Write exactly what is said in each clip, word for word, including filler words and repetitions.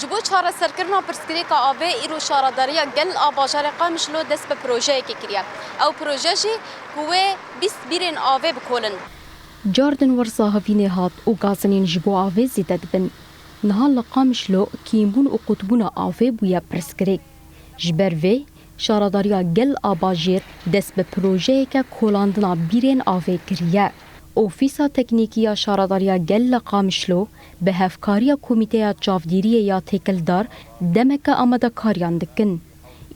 Ji bo çareserkirina pirsgirêka avê, îro şaredariya gel a bajarê Qamişlo dest bi projeyekê kiriye. Ew proje jî ku wê bîst bîrên avê bikolin. Car din werza hevînê hat û gazinên ji bo avê zêde dibin. Niha li Qamişlo kêmbûn û qutbûna avê bûye pirsgirêk. Ji ber vê, şaredariya gel a bajêr dest bi projeyeke kolandina bîrên avê kiriye. Ofîsa Teknîkî ya Şaredariya Gel li Qamişlo bi hevkariya Komîteya Çavdêriyê ya Têkildar demeke amadekariyan dikin.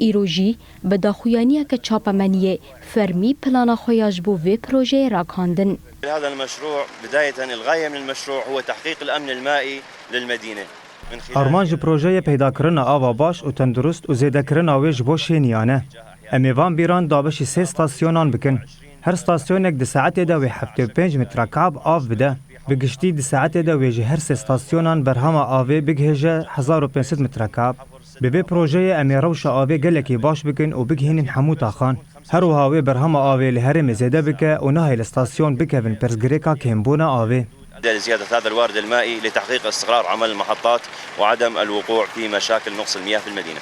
Îro jî bi daxuyaniyeke çapemeniyê fermî plana xwe ya ji bo vê projeyê ragihandin. هذا المشروع بداية الغاية من المشروع هو تحقيق الأمن المائي للمدينة. Armanc ji projeyê peydakirina ava baş û tendurist û zêdekirina wê ji bo şêniyan e. Em ê van bîran dabeşî sê stasyonan bikin. Her stasyonek di saetê de wê heftê û pênc metrekab av bide. Bi giştî di saetê de wê ji her sê stasyonan berhema avê bigihêje hezar û pênc sed metrekab. Bi vê projeyê em ê rewşa avê gelekî baş bikin û bigihînin hemû taxan. Her wiha wê berhema avê li herêmê zêde bike û nahê li stasyon bikevin pirsgirêka kêmbûna avê. لزيادة هذا الوارد المائي لتحقيق استقرار عمل المحطات وعدم الوقوع في مشاكل نقص المياه في المدينة.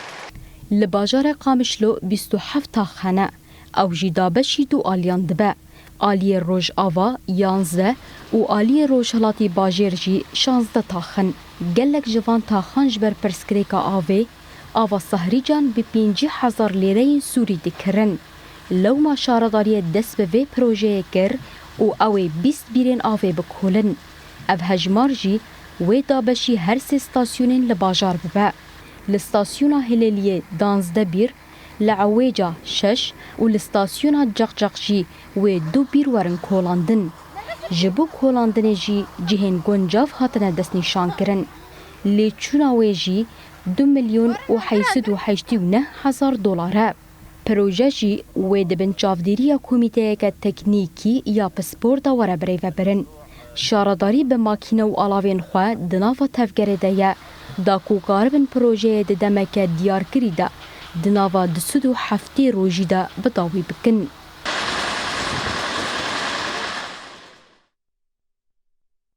Li bajarê Qamişlo bîst û heft tax hene. Ew jî dabeşî du aliyan dibe. Aliyê Rojava yanzdeh û aliyê Rojhilatî Bajêr jî şazdeh tax in. Gelek ji van taxan ji ber pirsgirêka avê, ava Sahrîcan bi pêncî hezar lêreyên Sûrî dikirin. Lewma şaredariyê dest bi vê projeyê kir û ew ê bîst bîrên avê bikolin. Ev hejmar jî wê dabeşî her sê stasyonên li bajar bibe. Li stasyona Hilêliyê danzdeh bîr, li Ewêca şeş û li stasyona Caqcaq jî wê du bîr werin kolandin. Ji bo kolandinê jî cihên guncav hatine destnîşankirin. Lêçûna wê jî du milyon û heyt sed û heştê û neh hezar dolar e. Proje jî wê di bin çavdêriya komîteyeke teknîkî ya pispor de were birêvebirin. Şaredarî bi makîne û alavên xwe di nava tevgerê de ye, da ku karibin projeyê di demeke diyarkirî de di nava du sed û heftê rojî de bi dawî bikin.